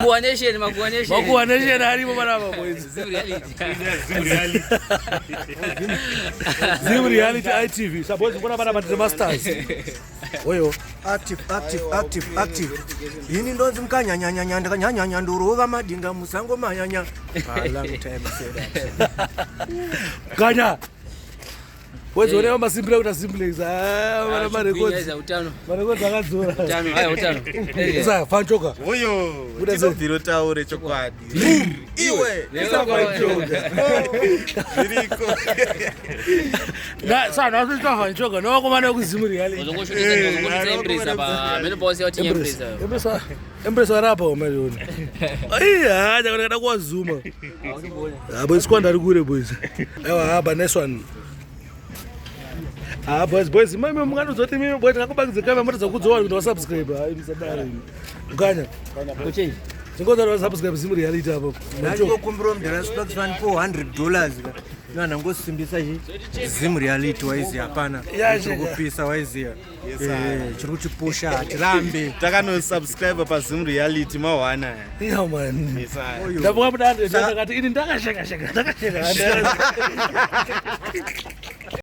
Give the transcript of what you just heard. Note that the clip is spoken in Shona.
Makuwa Nation, Makuwa Nation. Makuwa Nation arimo panapa boys. Zim reality. Zim reality ITV. Sa boys mbona panapa tine masters. Oyo. Active, active, active, active. Ini ndonzi mukanyanyanyanya ndakanyanyanya ndorova madinga musango manyanya. A long time I said that. Kanya. Wezoonera masimbira kuita simplex. Ah, vana marecords. Utano. Marecords akadzora. Utano, haya utano. Sasa fanchoka. Oyo, Buda sei. tinobviro taure chokwadi. Iwe, zviriko. Na sasa nhasi fanchoka. Novakomana vekuZim reality. Uzongoshutisa Empress apa. Mene boss yati Empress. Empress. Empress varapa wamariona. Ai, ha, ndakada kuwazuma. Ah, boys kwanda ari kure boys. Aiwa, ha, but nice one. Ah, boys, boys, mimi munganozoti mimi boys ndakubangidza kamera motadza kudzowa kuti wasubscribe. Hayi musadaro imi. Mukanya. Kuchange. Tingoza wasubscribe Zim reality apo. Ndachikokumbira mudhara Sparks Fund $400 ka. Nana ngosimbisa chi Zim reality waiziya hapana. Yeah, Chiri yeah. kupisa waiziya. Eh, chiri kuchipusha hatirambe. Takanosubscribe paZim reality mawana. Yeah man. Yes, I. Ndavuka mudande ndakati ini ndakasheka sheka ndakasheka.